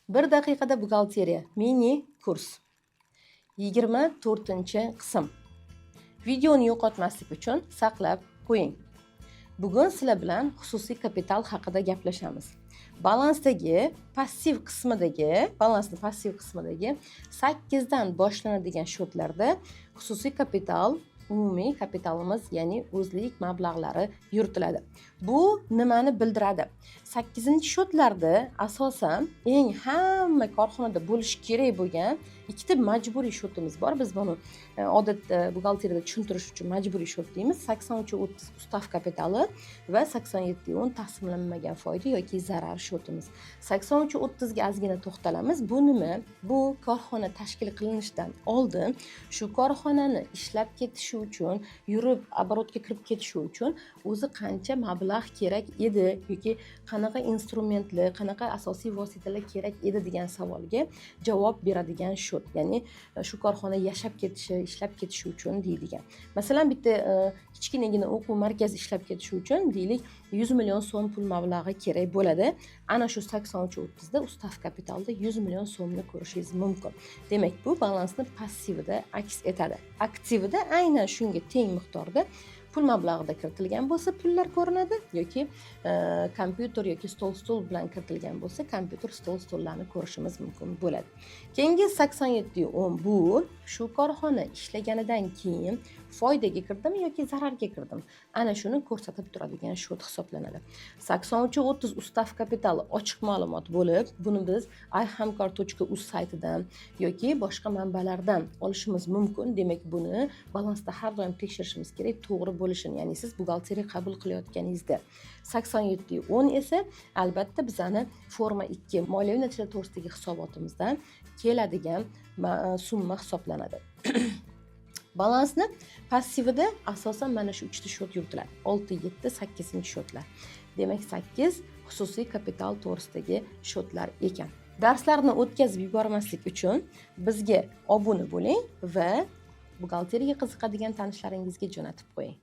Bir daqiqada buxgalteriya mini kurs, 24-qism. Videoni yo'qotmaslik uchun saqlab qo'ying. Bugun sizlar bilan xususiy kapital haqida gaplashamiz. Balansdagi passiv qismidagi, balansni passiv qismidagi 8 dan boshlanadigan счёт larda xususiy kapital, umumiy kapitalimiz, ya'ni o'zlik mablag'lari yuritiladi. Bu nimani bildiradi? Sakkizinchi счёт larda asosan eng hamma korxonada bo'lishi kerak bo'lgan ikkita majburiy счёт imiz bor. Biz buni odatda buxgalteriyada tushuntirish uchun majburiy счёт deymiz: 83,30 ustav kapitali va 87,10 taqsimlanmagan foyda yoki zarar счёт imiz. 83,30ga ozgina to'xtalamiz. Bu nima? Bu korxona tashkil qilinishidan oldin shu korxonani ishlab ketishi uchun, yurib, оборот ga kirib ketishi uchun o'zi qancha mablag' kerak edi yoki qanaqa instrumentlar, qanaqa asosiy vositalar kerak edi degan savolga javob beradigan счёт. Ya'ni shu korxona yashab ketishi, ishlab ketishi uchun deydigan. Masalan, bitta kichkinagina o'quv markazi ishlab ketishi uchun, deylik, 100 million so'm pul mablag'i kerak bo'ladi. Ana shu 83,30da ustav kapitalda 100 million so'mni ko'rishingiz mumkin. Demak, bu balansni passivida aks etadi. Aktivida aynan shunga teng miqdorda pul mablag'ida kiritilgan bo'lsa, pullar ko'rinadi yoki kompyuter yoki stol, stul bilan kiritilgan bo'lsa, kompyuter, stol, stullarni ko'rishimiz mumkin bo'ladi. Keyingi 87,10, bu shu korxona ishlaganidan keyin foydaga kirdimi yoki zararga kirdimi, ana shuni ko'rsatib turadigan счёт hisoblanadi. 83,30 ustav kapitali ochiq ma'lumot bo'lib, buni biz ihamkor.uz saytidan yoki boshqa manbalardan olishimiz mumkin. Demak, buni balansda har doim tekshirishimiz kerak to'g'ri bo'lishini, ya'ni siz buxgalteriya qabul qilayotganingizda. 87,10 esa albatta bizani forma 2, moliyaviy natijalar to'g'risidagi hisobotimizdan keladigan summa hisoblanadi. Balansni passivida asosan mana shu uchta счёт yuritiladi: 6, 7, 8 счёт lar. Demak, 8 xususiy kapital to'g'risidagi счёт lar ekan. Darslarni o'tkazib yubormaslik uchun bizga obuna bo'ling va buxgalteriyaga qiziqadigan tanishlaringizga jo'natib qo'ying.